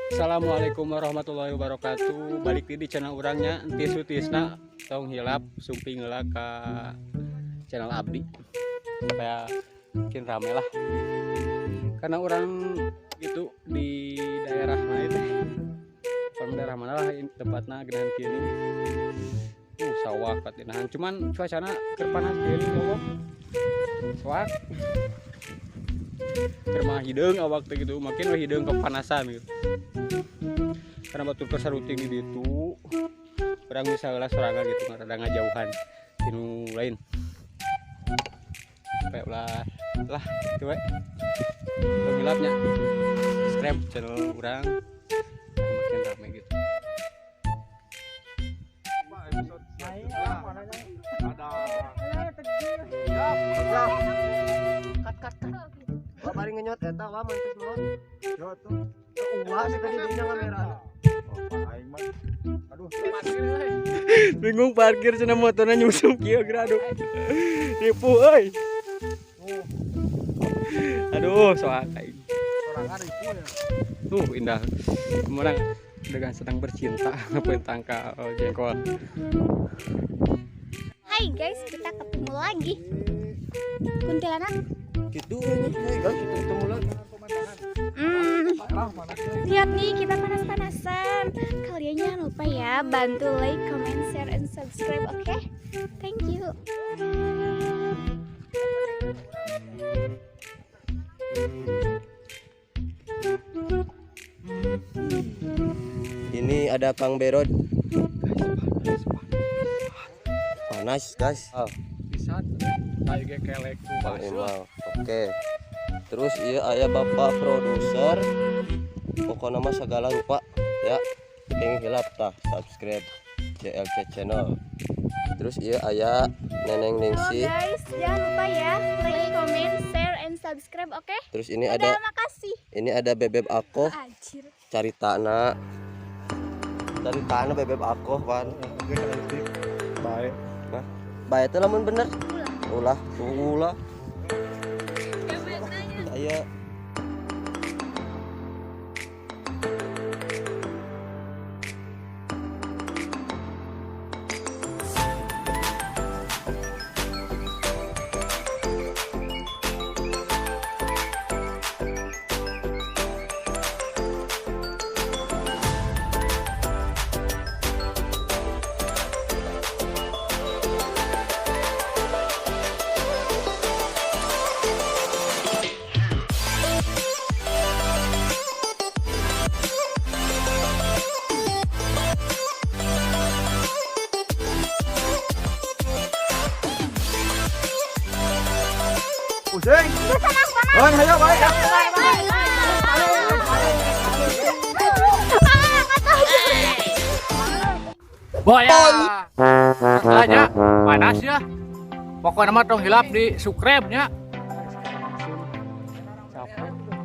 Assalamualaikum warahmatullahi wabarakatuh. Balik di channel urang nya, Entis Sutisna. Tong hilap sumping heula ka channel abdi supaya makin rame lah. Karena urang itu di daerah mana itu, orang daerah mana lah tempatnya genahan kieu. Sawah katinahan, cuman cuacana keur panas kieu ya Allah. Soak keur mah hideung awak teh gitu, makin we hideung kepanasan gitu. Karena batur keur saruting di ditu, urang bisa heula sorangan gitu, rada ngajauhan tinu lain. Supaya ulah lah gitu we. Tong hilapnya subscribe channel urang makin rame gitu. Cut cut cut. Wah, bari ngenyot eta wah mantes melot. Yo tuh. Uah sih tadi dinya kamera. Oh, aing mah. Aduh. Bingung parkir cenah motorna nyusup kieu geura aduh. Ripuh euy. Aduh, soak aing. Sorangan ripuh ya. Tuh indah. Kemana dengan sedang bercinta ngapain tangkal jengkol. Hai guys, kita ketemu lagi. Kuntilanak. Gitu ini. Hai guys, kita ketemu lagi. Lihat nih, kita panas-panasan. Kalian jangan lupa ya bantu like, comment, share, and subscribe, oke? Okay? Thank you. Ini ada Kang Berod. Panas, guys. Bisa kayak kelek. Kang Imal. Oke. Terus iya ayah bapak produser. Pokoknya mah segala rupa ya. Pengen hilap tah subscribe CLC channel. Terus iya ayah Neneng Ningsih. Halo guys, jangan lupa ya like, comment, share, and subscribe, oke? Okay? Terus ini ada, makasih. Ini ada bebeb aku. Anjir. Cari tanah. Cari tanah bebeb aku, Pan. Baik. Hah? Baik itu lamun bener. Ulah, ulah. Saya Pusing. Panas, hayo baik. Boya. Masalahnya panas ya. Pokoknya mah tong hilap di subscribe nya. Capek.